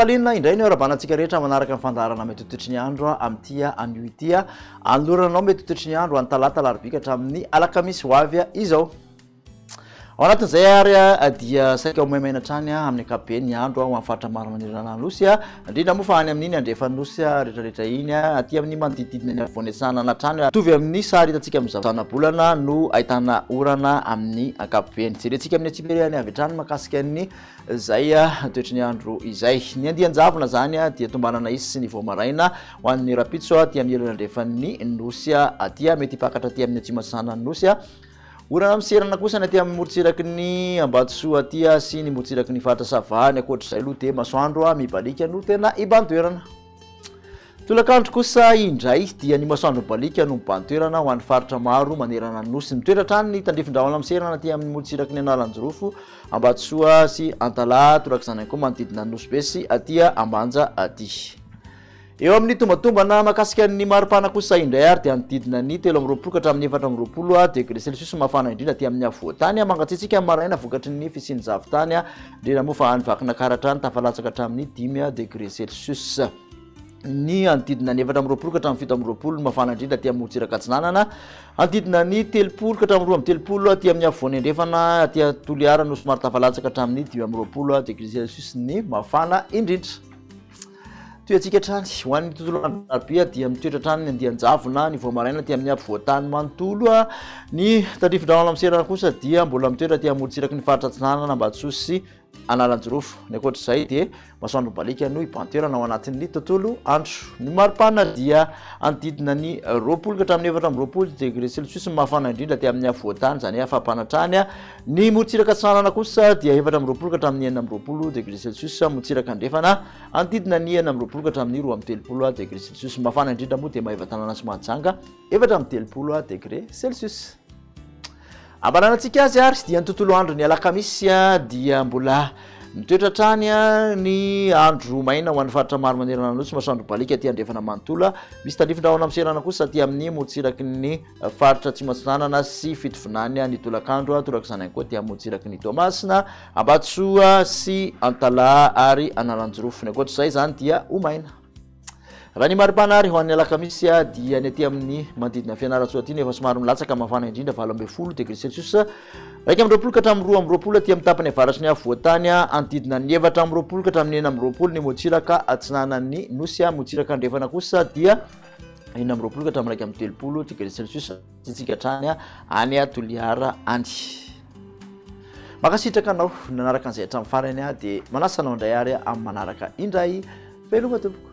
Hafaliana indray ny iarahabana antsika rehetra manaraka ny fandaharana mety ho toetry ny andro amin'ity anio ity. Anolorana anao mety ho toetry ny andro any talata, alarobia ka hatramin'ny alakamisy ho avy izao. Ao anatin'izay ary dia saika ho maimaina hatrany amin'ny ankapobeny ny andro ho an'ny faritra maro manerana ny Nosy, indrindra moa fa any amin'iny andrefan'ny Nosy rehetrarehetra iny, aty amin'ny manodidididina ny afovoany atsinanana hatrany. Mitovy amin'ny sary hitantsika amin'ny zanabolana no ahitana orana amin'ny ankapobeny. Jerentsika amin'ny antsipiriany avy hatrany mahakasika ny izay toetry ny andro izay. Ny andian-javona izany dia tombanana hisy ny vao maraina ho an'ny rahampitso aty amin'ny ilany andrefan'ny Nosy aty, mety hipakatra aty amin'ny atsimo atsinanan'ny Nosy. Orana miserana kosa ny aty amin'ny morontsiraky ny Ambatosoa aty sy ny morontsiraky ny faritra Sava. Ny ankoatr'izay aloha dia masoandro mibaliaka no tena hibahan-toerana. Tolakandro kosa indray dia ny masoandro mibaliaka no mibahan-toerana ho an'ny faritra maro manerana ny Nosy. Mitoetra hatrany ny tandrifin-drahona miserana aty amin'ny morontsiraky ny Analanjirofo, Ambatosoa sy Antalaha, torak'izany ihany koa manodidina ny Nosy Be sy aty Ambanja aty. Eo amin'ny tombatombana mahakasika ny maripana kosa indray ary dia hanodidina ny 23 ka hatramin'ny 24 degré celsius ny mafana indrindra aty amin'ny afovoan-tany. Mangatsiatsiaka ny maraina vokatry ny fisian'ny zavon-tany, indrindra moa fa any Vakinankaratra any tafalatsaka hatramin'ny 5 degré celsius. Ny hanodidina ny 24 ka hatramin'ny 27 ny mafana indrindra aty amin'ny morontsiraka atsinanana, hanodidina ny 30 ka hatramin'ny 32 aty amin'ny afovoany andrefana, aty Toliara no somary tafalatsaka hatramin'ny 25 degré celsius ny mafana indrindra. Tohiantsika hatrany, ho an'ny tontolo andro alarobia dia mitoetra hatrany ny andian-javona ny vao maraina aty amin'ny ampovoan-tany manontolo. Ny tandrifin-drahona miserana kosa dia mbola mitoetra aty amorontsiraky ny faritra Atsinanana, Ambatosoa sy Analanjirofo. Ny ankoatr'izay dia masoandro mibaliaka no hibahan-toerana ao anatin'ny tontolo andro. Ny maripana dia hanodidina ny 20 ka hatramin'ny 24 degré celsius ny mafana indrindra aty amin'ny afovoan-tany, izany hoe hafampana hatrany. Ny morontsiraka atsinanana kosa dia 24 ka hatramin'ny 26 degré celsius, morontsiraka andrefana Hanodidina ny 26 ka hatramin'ny 32 degré celsius. Ny mafana indrindra moa dia Maevatanàna sy Mahajanga, 34 degré celsius. Ambaranantsika azy ary dia ny tontolo andron'ny alakamisy dia mbola mitoetra hatrany ny andro maina ho an'ny faritra maro manerana ny Nosy, masoandro baliaka aty andrefana manontolo. Misy tandrifin-drahona miserana kosa aty amin'ny morontsiraky ny faritra Atsimo Atsinanana sy Fitovinany ny tolakandro, torak'izany ihany koa aty amin'ny morontsiraky ny Toamasina, Ambatosoa sy Antalaha ary Analanjirofo. Ny ankoatra izay izany dia ho maina. Raha ny maripana ary ho an'ny alakamisy dia ny aty amin'ny manodidina Fianarantsoa aty no efa somary milatsaka mafana indrindra, 18 degré celsius, 21 ka hatramin'ny 22 aty amin'ny tapany avaratry ny afovoan-tany, hanodidina ny 24 ka hatramin'ny 26 ny morontsiraka atsinanan'ny Nosy, morontsiraka andrefana kosa dia 26 ka hatramin'ny 31 degré celsius. Tsitsika hatrany any Toliara any. Mankasitraka anao nanaraka an'izay hatramin'ny farany dia manasa anao indray ary amin'ny manaraka indray. Veloma tompoko.